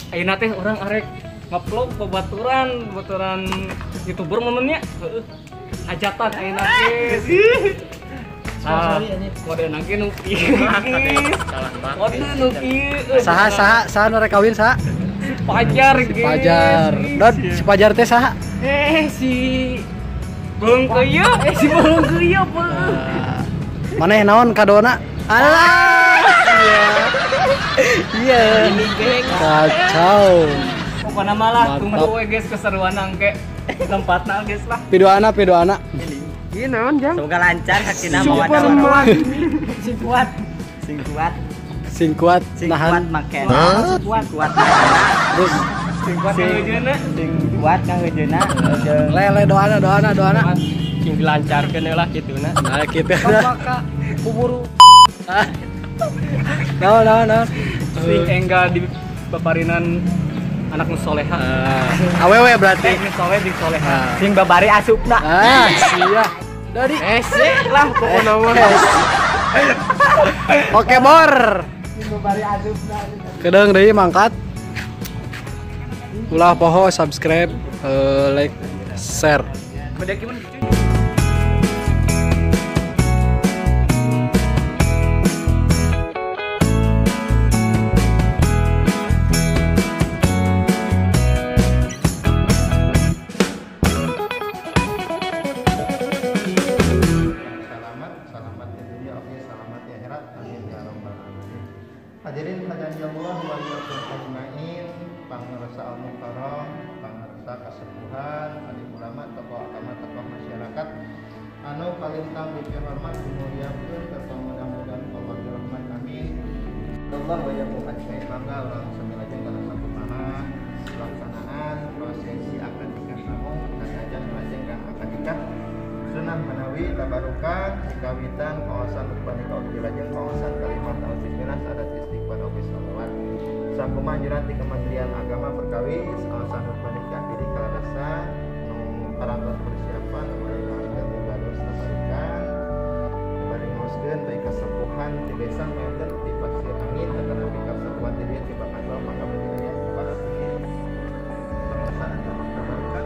Ayeuna teh urang arek ngevlog babaturan, babaturan YouTuber momennya. Heeh. Hajatan ayeuna teh. Ah, kode nangke nu kieu. Kode nu kieu. Saha saha saha nu rek kawin saha? Si Pajar Si Pajar. Dod, si Pajar teh saha? Si Belum keuyeuk, si belum keuyeuk, Maneh naon kadona? Alah. Iya. Kacau. Pokona mah lah, tunggu we guys keseruan angke tempatna guys lah. Pidoana, pidoana. Ieu naon, Jang? Semoga lancar hakina mawadah warahmah. Sing kuat. Sing kuat. Sing kuat nahan maken. Sing kuat kuat. Terus sing kuat ngeujeuna, sing kuat ngeujeuna. Lele doana doana doana. Sing dilancarkeun lah kituna. Nah, kitu. Maka kuburu. Naon naon naon. Sing enggal di paparinan anak nu soleha. Awewe berarti. Nu soleh di soleha. Sing babari asupna. Ah, sia. Dari lah pokona mah. Oke, Bor. Sing babari asupna. Kedeung deui mangkat. Ulah poho subscribe, like, share. Selamat di dunia, oke, selamat di akhirat. Amin ya rabbal alamin. Hadirin hadirat wa ajmain, pangersa al-mukarram, pangersa kasepuhan, alim ulama, tokoh agama, tokoh masyarakat, anu kalintang dipihormat, dimuliakeun, serta mudah-mudahan Allah dirahmat, amin. Allah wa yakum ajmain. Mangga urang sami lajeng kana sakumaha pelaksanaan prosesi akad nikah samung dan ajan lajeng ka akad nikah sunah manawi tabarukan dikawitan kawasan khutbah nikah oge lajeng kawasan kalimat tauhid adat istighfar oge sholawat. Sakumaha anjuran ti Kementerian Agama perkawis kawasan khutbah nikah diri kalarasa nu parantos persiapan bari ngaoskeun tubados tabarukan bari ngaoskeun baik kasepuhan ti besang wonten di pasir angin atanapi kasepuhan ti dieu ti bakal mangga bagi aya pengesahan tabarukan.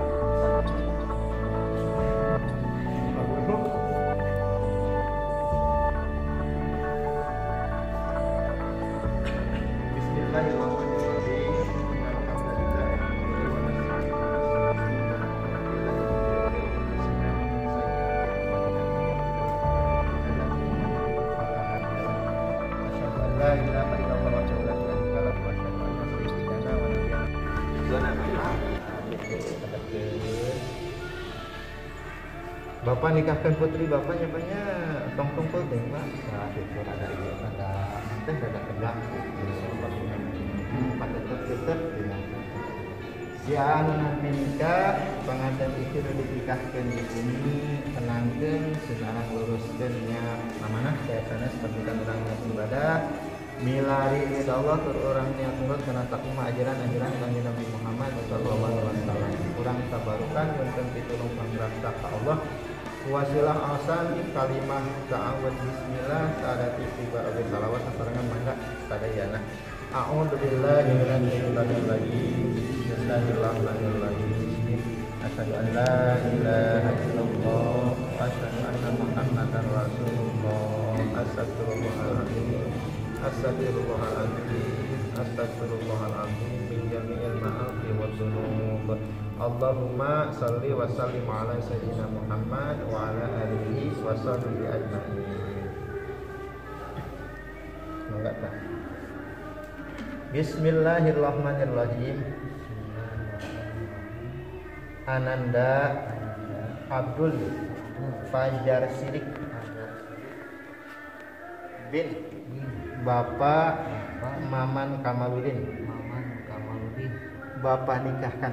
Bapak nikahkan putri bapaknya banyak tong tongkol teh Pak. Nah, itu rada ieu rada teh rada tegak. Patetep-tetep si anu nanti nikah panganten itu dinikahkeun di bumi tenangkeun sejarah luruskeun nya amanah saya sanes permintaan urang niat ibadah milari insyaallah tur urang niat nurut kana sakumaha ajaran-ajaran Kanjeng Nabi Muhammad sallallahu alaihi wasallam. Urang tabarukan wonten pitulung pangrasa ka Allah. Wasilah asan kalimah ta'awud bismillah saadat istighfar oge salawat sasarengan mangga sadayana. A'udzu billahi minasyaitonir rajim. Bismillahirrahmanirrahim. Asyhadu an la ilaha illallah wa asyhadu anna Muhammadar Rasulullah. Astagfirullahaladzim. Astagfirullahaladzim. Astagfirullahaladzim min jami'il ma'asi wa dzunub. Allahumma salli wa sallim ala sayyidina Muhammad wa ala alihi wa sahbihi ajma'in. Mangga tah. Bismillahirrahmanirrahim. Ananda Abdul Fajar Sidik bin Bapak Maman Kamaludin. Bapak nikahkan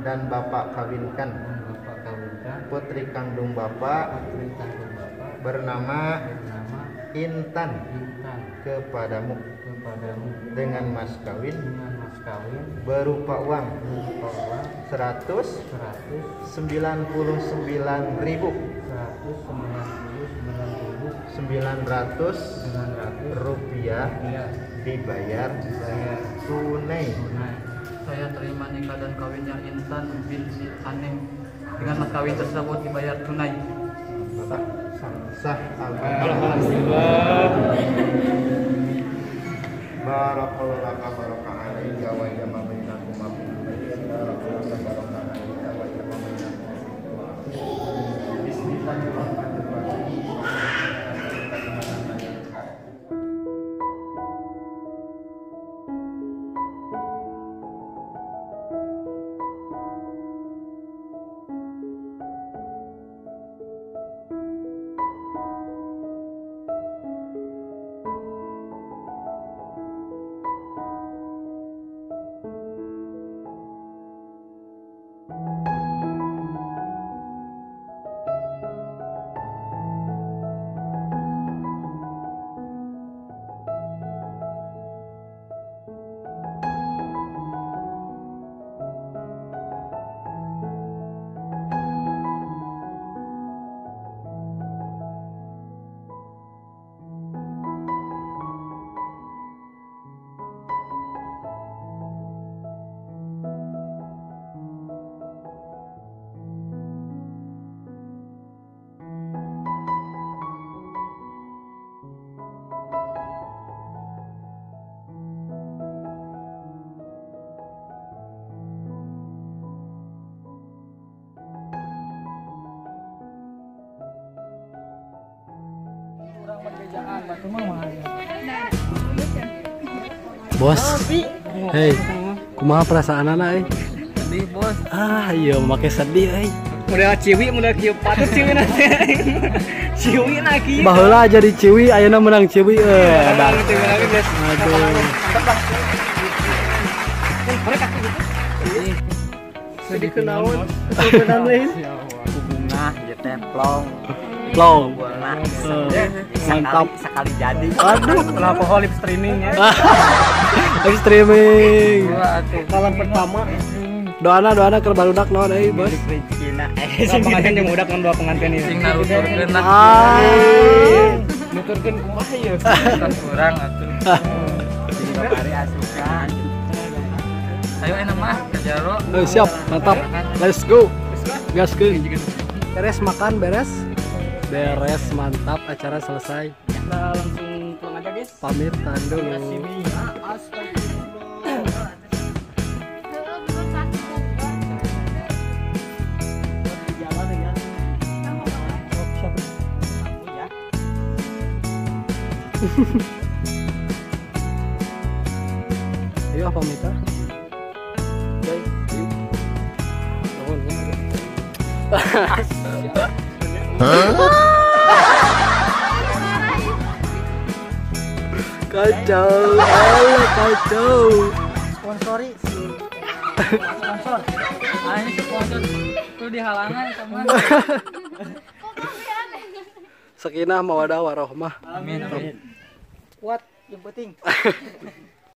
dan Bapak kawinkan putri kandung Bapak bernama Intan kepadamu dengan mas kawin berupa uang 199.900 rupiah dibayar Tunai. Saya terima nikah dan kawinnya Intan binti Aneng dengan mas kawin tersebut dibayar tunai. Sah. Alhamdulillah. Barakallahu laka baraka alaika wa jama bainakuma. Barakallahu laka baraka alaika wa jama bainakuma. Bismillahirrahmanirrahim. Bos, hei, kumaha perasaan anak, eh? Sedih bos. Ah, iya, make sedih, eh. Model ciwi, model kieu patut ciwi nanti. Ciwi lagi. Baheula jadi ciwi, ayeuna menang ciwi, eh. Menang ciwi lagi, guys. Aduh. Sedih kenaon? Bunga, jetemplong. Plong. Mantap sekali jadi. Aduh, kenapa live streaming ya? Live streaming. Malam pertama. Doana keur barudak naon euy, Bos. Pengantin jeung budak ngan dua pengantin ieu. Sing naruturkeun lah. Nuturkeun kumaha ieu? Kan kurang atuh. Jadi bari asukan. Ayo enak mah ke jaro. Siap, mantap. Let's go. Gaskeun. Beres makan, beres. Beres, mantap, acara selesai. Kita langsung pulang aja, guys. Pamitan dulu. Ayo pamitan. Ayo. Hah? Kacau, Allah kacau. Sponsori si sponsor. Ah ini sponsor tuh di halangan sama. Sakinah mawadah warohmah. Amin. Amin. Kuat yang penting.